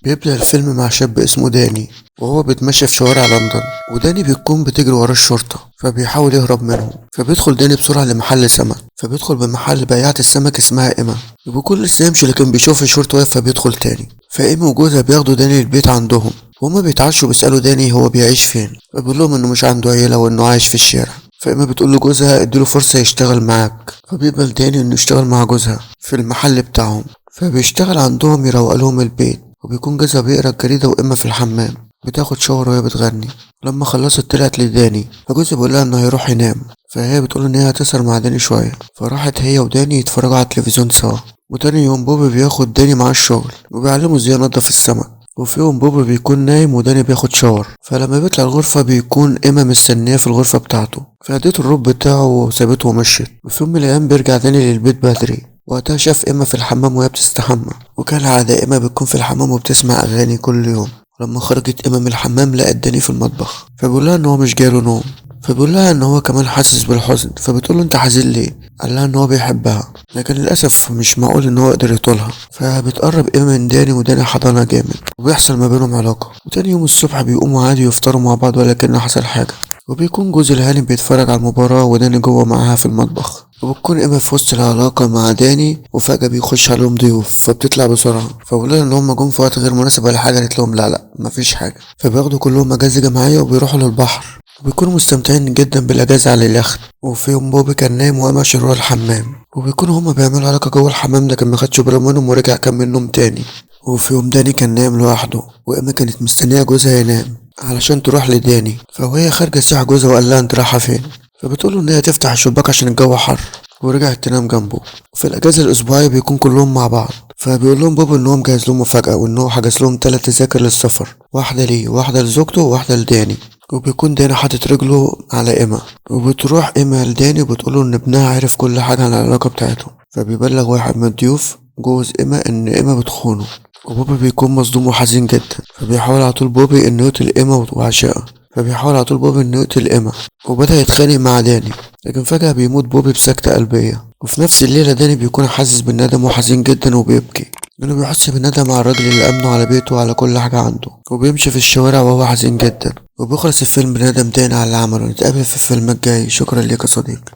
بيبدأ الفيلم مع شاب اسمه داني وهو بيتمشى في شوارع لندن، وداني بتكون بتجري ورا الشرطة فبيحاول يهرب منهم. فبيدخل داني بسرعة لمحل سمك، فبيدخل بمحل بياعة السمك اسمها إيما، وبيكون لسه يمشي لكن بيشوف الشرطة واقف فبيدخل تاني. فإيما وجوزها بياخدوا داني البيت عندهم، وهما بيتعشوا بيسألوا داني هو بيعيش فين، فبيقول لهم إنه مش عنده عيلة وإنه عايش في الشارع. فإيما بتقول لجوزها اديله فرصة يشتغل معاك، فبيقبل داني إنه يشتغل مع جوزها في المحل بتاعهم. فبيشتغل عندهم يروق لهم البيت، وبيكون جوزها بيقرا الجريدة وإما في الحمام بتاخد شاور وهي بتغني. لما خلصت طلعت لداني، فجوزها بيقول لها انه هيروح ينام، فهي بتقول ان هي هتسهر مع داني شويه. فراحت هي وداني يتفرجوا على التلفزيون سوا. وتاني يوم بوبي بياخد داني معاه الشغل وبيعلمه ازاي ينضف السمك. وفي يوم بوبي بيكون نايم وداني بياخد shower، فلما بيطلع الغرفة بيكون إيما مستنياه في الغرفة بتاعته، فاديته الروب بتاعه وسابته ومشيت. وفي يوم من الأيام بيرجع داني للبيت بدري، وقتها شاف إيما في الحمام وهي بتستحمى. وكالعادة إيما بتكون في الحمام وبتسمع أغاني كل يوم. لما خرجت إيما من الحمام لقت داني في المطبخ، فبيقول لها إن هو مش جاله نوم، فبيقول لها إن هو كمان حاسس بالحزن. فبتقول له أنت حزين ليه؟ قال لها إن هو بيحبها، لكن للأسف مش معقول إن هو يقدر يطولها. فبتقرب إيما من داني وداني حضنها جامد، وبيحصل ما بينهم علاقة. وتاني يوم الصبح بيقوموا عادي يفطروا مع بعض ولا حصل حاجة. وبيكون جوز الهانم بيتفرج على المباراة وداني جوه معاها في المطبخ. وبتكون إيما في وسط العلاقة مع داني، وفجأة بيخش عليهم ضيوف فبتطلع بسرعة. فبيقولوا لها إن هم جم في وقت غير مناسب ولا حاجة، قالت لهم لا لا مفيش حاجة. فبياخدوا كلهم أجازة جماعية وبيروحوا للبحر، وبيكونوا مستمتعين جدا بالأجازة على اليخت. وفي يوم بوبي كان نايم وقام عشان يروح الحمام، وبيكونوا هما بيعملوا علاقة جوه الحمام لكن ما خدش باله منهم ورجع كمل نوم تاني. وفي يوم داني كان نايم لوحده، وإيما كانت مستنية جوزها ينام علشان تروح لداني. فوهي خارجة صاح جوزها وقال لها انت رايحة فين؟ فبتقوله ان هي تفتح الشباك عشان الجو حر، ورجعت تنام جنبه. وفي الاجازه الاسبوعيه بيكون كلهم مع بعض، فبيقول لهم بابا ان هو مجهز لهم مفاجاه، وان هو حجز لهم 3 تذاكر للسفر، واحده ليه واحده لزوجته وواحده لداني. وبيكون داني حاطط رجله على إيما، وبتروح إيما لداني وبتقوله ان ابنها عرف كل حاجه عن العلاقه بتاعتهم. فبيبلغ واحد من الضيوف جوز إيما ان إيما بتخونه، وبوبي بيكون مصدوم وحزين جدا. فبيحاول على طول بوبي انه يقتل إيما وعشقها، فبيحاول على طول بوبي انه يقتل إيما، وبدأ يتخانق مع داني، لكن فجأة بيموت بوبي بسكتة قلبية. وفي نفس الليلة داني بيكون حاسس بالندم وحزين جدا وبيبكي، لأنه بيحس بالندم على الراجل اللي أمنه على بيته وعلى كل حاجة عنده، وبيمشي في الشوارع وهو حزين جدا. وبيخلص الفيلم بندم داني على اللي عمله. نتقابل في الفيلم الجاي. شكرا ليك يا صديقي.